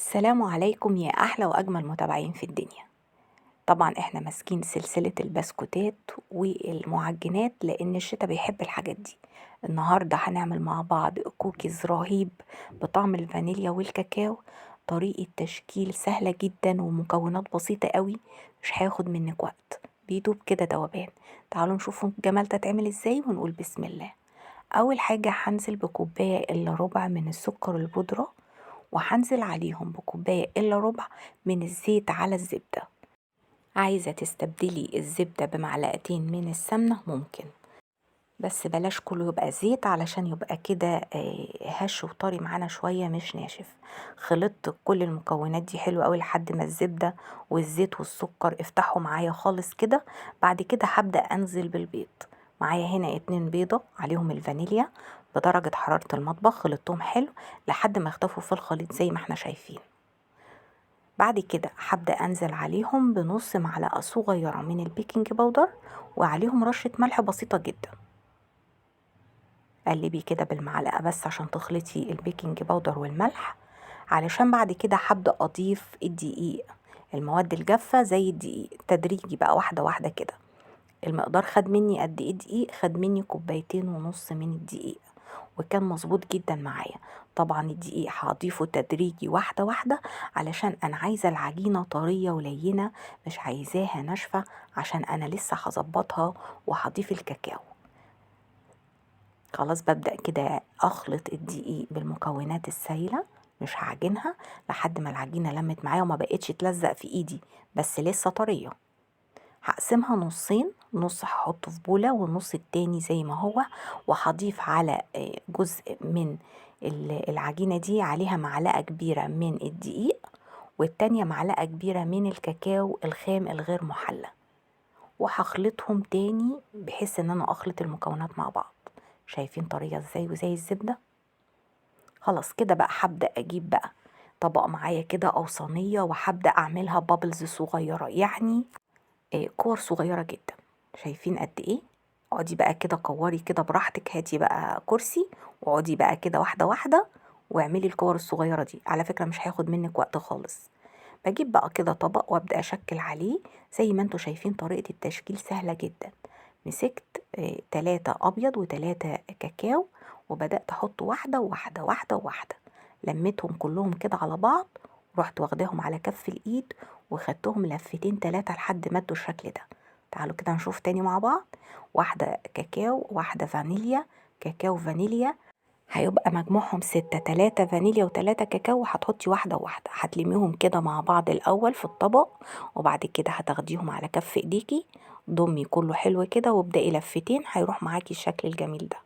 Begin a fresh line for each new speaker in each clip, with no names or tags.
السلام عليكم يا أحلى وأجمل متابعين في الدنيا. طبعا احنا ماسكين سلسلة البسكوتات والمعجنات لأن الشتا بيحب الحاجات دي. النهاردة هنعمل مع بعض كوكيز رهيب بطعم الفانيليا والكاكاو، طريقة تشكيل سهلة جدا ومكونات بسيطة قوي، مش هياخد منك وقت، بيدوب كده دوبان. تعالوا نشوف الجمال ده اتعمل ازاي ونقول بسم الله. اول حاجة هنزل بكوباية الا ربع من السكر البودرة، وهنزل عليهم بكوباية الا ربع من الزيت على الزبدة. عايزة تستبدلي الزبدة بمعلقتين من السمنة ممكن، بس بلاش كله يبقى زيت علشان يبقى كده هش وطري معانا شوية مش ناشف. خلطت كل المكونات دي حلو قوي لحد ما الزبدة والزيت والسكر افتحوا معايا خالص كده. بعد كده هبدأ انزل بالبيض. معايا هنا 2 بيضة عليهم الفانيليا بدرجة حرارة المطبخ، خلطتهم حلو لحد ما اختفوا في الخليط زي ما احنا شايفين. بعد كده هبدأ انزل عليهم بنص معلقة صغيرة من ال baking powder، وعليهم رشة ملح بسيطة جدا. قلبي كده بالمعلقة بس عشان تخلطي ال baking powder والملح، علشان بعد كده هبدأ اضيف الدقيق، المواد الجافة زي الدقيق تدريجي بقى واحدة واحدة كده. المقدار خد مني قد ايه دقيق؟ خد مني كوبايتين ونص من الدقيق، وكان مظبوط جدا معايا. طبعا الدقيق هضيفه تدريجي واحدة واحدة علشان انا عايزة العجينة طرية ولينة، مش عايزاها ناشفة عشان انا لسه هظبطها وهضيف الكاكاو. خلاص ببدأ كده اخلط الدقيق بالمكونات السايلة، مش هعجنها لحد ما العجينة لمت معايا وما بقتش تلزق في ايدي، بس لسه طرية. هقسمها نصين، نص هحطه في بولة والنص التاني زي ما هو، وهضيف على جزء من العجينة دي عليها معلقة كبيرة من الدقيق، والتانية معلقة كبيرة من الكاكاو الخام الغير محلى، وهخلطهم تاني بحيث ان انا اخلط المكونات مع بعض. شايفين طرية ازاي وزي الزبدة؟ خلاص كده بقى هبدأ اجيب بقى طبق معايا كده او صينية، وهبدأ اعملها bubbles صغيرة، يعني كور صغيرة جدا. شايفين قد ايه؟ اقعدي بقى كده كوري كده براحتك، هاتي بقى كرسي واقعدي بقى كده واحدة واحدة واعملي الكور الصغيرة دي. على فكرة مش هياخد منك وقت خالص. بجيب بقى كده طبق وابدأ اشكل عليه زي ما انتوا شايفين. طريقة التشكيل سهلة جدا. مسكت 3 ابيض و3 كاكاو، وبدأت احط واحدة وواحدة واحدة وواحدة، لميتهم كلهم كده على بعض، ورحت واخداهم على كف الايد وخدتهم لفتين 3 لحد ما ادوا الشكل ده. تعالوا كده نشوف تاني مع بعض. واحدة كاكاو، واحدة فانيليا، كاكاو فانيليا، هيبقى مجموعهم 6، 3 فانيليا و3 كاكاو، وهتحطي واحدة وواحدة. هتلميهم كده مع بعض الأول في الطبق، وبعد كده هتاخديهم على كف ايديكي، ضمي كله حلو كده وابدأي لفتين، هيروح معاكي الشكل الجميل ده.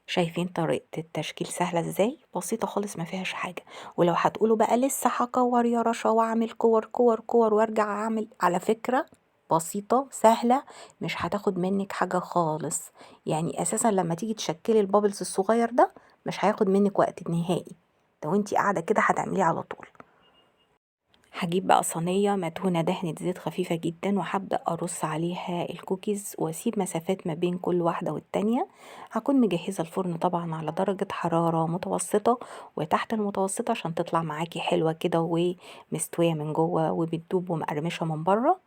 شايفين طريقة التشكيل سهلة ازاي؟ بسيطة خالص ما فيهاش حاجة. ولو هتقولوا بقى لسه هكور يا رشا واعمل كور كور كور وارجع اعمل، على فكرة بسيطة سهلة، مش هتاخد منك حاجة خالص. اساسا لما تيجي تشكلي ال bubbles الصغير ده مش هياخد منك وقت نهائي، لو انتي قاعدة كده هتعمليه على طول. هجيب بقى صينية مدهونة دهنة زيت خفيفة جدا، وهبدأ أرص عليها الكوكيز وأسيب مسافات ما بين كل واحدة والتانية. هكون مجهزة الفرن طبعا على درجة حرارة متوسطة وتحت المتوسطة عشان تطلع معاكي حلوة كده ومستوية من جوه وبتدوب ومقرمشة من بره.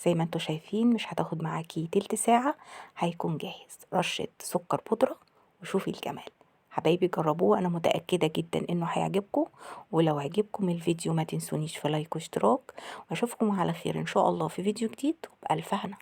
زي ما انتوا شايفين مش هتاخد معاكي تلت ساعة، هيكون جاهز. رشة سكر بودرة وشوفي الجمال. حبايبي جربوه، انا متأكدة جدا انه هيعجبكم. ولو عجبكم الفيديو ما تنسونيش في لايك واشتراك، واشوفكم على خير ان شاء الله في فيديو جديد، وبألف هنا.